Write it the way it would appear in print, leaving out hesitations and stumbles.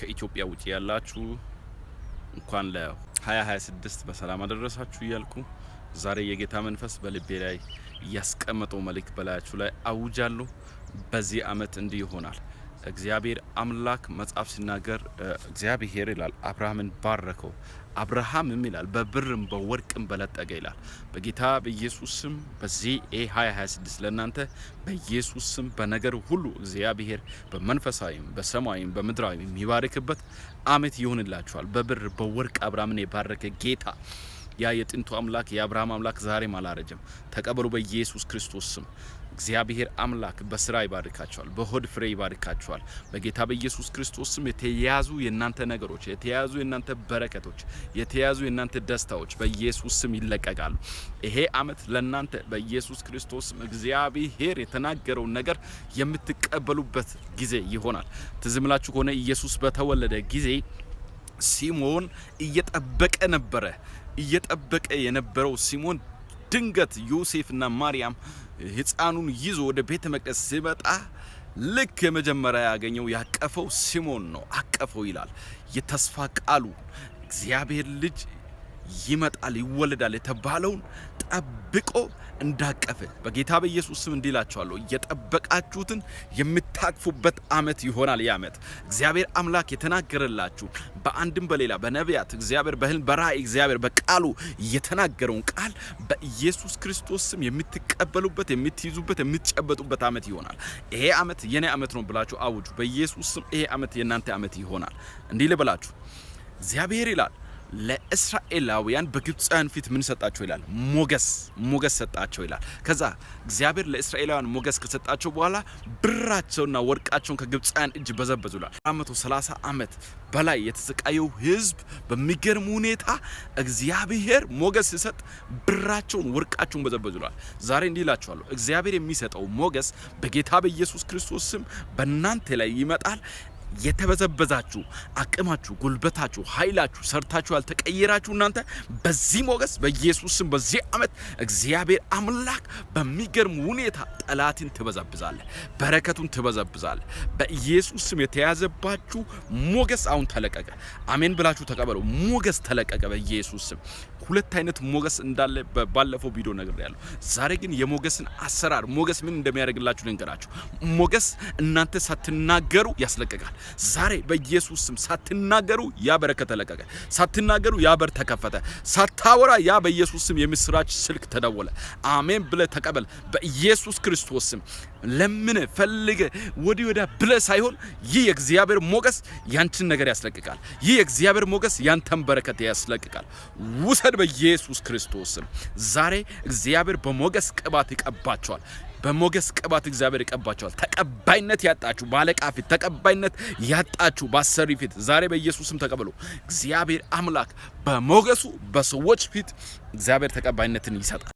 ከኢትዮጵያ ውጭ ያላችሁ እንኳን ለ2026 በሰላም አደረሳችሁ እያልኩ ዛሬ የጌታ መንፈስ በልቤ ላይ ያስቀመጠው መልእክት በላያችሁ ላይ አውጃለሁ። በዚህ አመት እንዲህ ይሆናል። እግዚአብሔር አምላክ መጽሐፍ ሲናገር እግዚአብሔር ይላል አብርሃምን ባረከው፣ አብርሃምም ይላል በብርም በወርቅም በለጠገ ይላል። በጌታ በኢየሱስ ስም በዚህ 2026 ለእናንተ በኢየሱስ ስም በነገር ሁሉ እግዚአብሔር በመንፈሳዊም በሰማያዊም በምድራዊም የሚባርክበት አመት ይሆንላችኋል። በብር በወርቅ አብርሃምን የባረከ ጌታ፣ ያ የጥንቱ አምላክ፣ የአብርሃም አምላክ ዛሬም አላረጀም። ተቀበሉ በኢየሱስ ክርስቶስ ስም። እግዚአብሔር አምላክ በስራ ይባርካቸዋል፣ በሆድ ፍሬ ይባርካቸዋል። በጌታ በኢየሱስ ክርስቶስ ስም የተያዙ የእናንተ ነገሮች፣ የተያዙ የእናንተ በረከቶች፣ የተያዙ የእናንተ ደስታዎች በኢየሱስ ስም ይለቀቃሉ። ይሄ አመት ለእናንተ በኢየሱስ ክርስቶስ ስም እግዚአብሔር የተናገረውን ነገር የምትቀበሉበት ጊዜ ይሆናል። ትዝ ይላችሁ ከሆነ ኢየሱስ በተወለደ ጊዜ ሲሞን እየጠበቀ ነበረ። እየጠበቀ የነበረው ሲሞን ድንገት ዮሴፍና ማርያም ሕፃኑን ይዞ ወደ ቤተ መቅደስ ሲመጣ ልክ የመጀመሪያ ያገኘው ያቀፈው ሲሞን ነው። አቀፈው ይላል። የተስፋ ቃሉ እግዚአብሔር ልጅ ይመጣል ይወለዳል የተባለውን ጠብቆ እንዳቀፈ በጌታ በኢየሱስ ስም እንዲህ እላችኋለሁ፣ የጠበቃችሁትን የምታቅፉበት አመት ይሆናል። ያ አመት እግዚአብሔር አምላክ የተናገረላችሁ በአንድም በሌላ በነቢያት እግዚአብሔር በህልም በራእይ እግዚአብሔር በቃሉ የተናገረውን ቃል በኢየሱስ ክርስቶስ ስም የምትቀበሉበት፣ የምትይዙበት፣ የምትጨበጡበት አመት ይሆናል። ይሄ አመት የኔ አመት ነው ብላችሁ አውጁ። በኢየሱስ ስም ይሄ አመት የእናንተ አመት ይሆናል። እንዲህ ልበላችሁ፣ እግዚአብሔር ይላል ለእስራኤላውያን በግብፃውያን ፊት ምን ሰጣቸው ይላል? ሞገስ፣ ሞገስ ሰጣቸው ይላል። ከዛ እግዚአብሔር ለእስራኤላውያን ሞገስ ከሰጣቸው በኋላ ብራቸውና ወርቃቸውን ከግብፃውያን እጅ በዘበዙ ይላል። 430 ዓመት በላይ የተሰቃየው ሕዝብ በሚገርም ሁኔታ እግዚአብሔር ሞገስ ሲሰጥ ብራቸውን ወርቃቸውን በዘበዙ ይላል። ዛሬ እንዲህ እላችኋለሁ፣ እግዚአብሔር የሚሰጠው ሞገስ በጌታ በኢየሱስ ክርስቶስ ስም በእናንተ ላይ ይመጣል። የተበዘበዛችሁ አቅማችሁ፣ ጉልበታችሁ፣ ኃይላችሁ ሰርታችሁ ያልተቀየራችሁ እናንተ በዚህ ሞገስ በኢየሱስ ስም በዚህ ዓመት እግዚአብሔር አምላክ በሚገርም ሁኔታ ጠላትን ትበዘብዛለህ፣ በረከቱን ትበዘብዛለህ። በኢየሱስ ስም የተያዘባችሁ ሞገስ አሁን ተለቀቀ። አሜን ብላችሁ ተቀበሉ። ሞገስ ተለቀቀ በኢየሱስ ስም። ሁለት አይነት ሞገስ እንዳለ ባለፈው ቪዲዮ ነግሬያለሁ። ዛሬ ግን የሞገስን አሰራር፣ ሞገስ ምን እንደሚያደርግላችሁ ልንገራችሁ። ሞገስ እናንተ ሳትናገሩ ያስለቅቃል። ዛሬ በኢየሱስ ስም ሳትናገሩ ያ በረከት ተለቀቀ። ሳትናገሩ ያ በር ተከፈተ። ሳታወራ ያ በኢየሱስ ስም የምስራች ስልክ ተደወለ። አሜን ብለህ ተቀበል። በኢየሱስ ክርስቶስ ስም ለምን ፈልገ ወዲህ ወዲያ ብለህ ሳይሆን ይህ የእግዚአብሔር ሞገስ ያንችን ነገር ያስለቅቃል። ይህ የእግዚአብሔር ሞገስ ያንተን በረከት ያስለቅቃል። ውሰድ በኢየሱስ ክርስቶስ ስም። ዛሬ እግዚአብሔር በሞገስ ቅባት ይቀባቸዋል። በሞገስ ቅባት እግዚአብሔር ይቀባቸዋል። ተቀባይነት ያጣችሁ በአለቃ ፊት፣ ተቀባይነት ያጣችሁ በአሰሪ ፊት ዛሬ በኢየሱስ ስም ተቀበሉ። እግዚአብሔር አምላክ በሞገሱ በሰዎች ፊት እግዚአብሔር ተቀባይነትን ይሰጣል።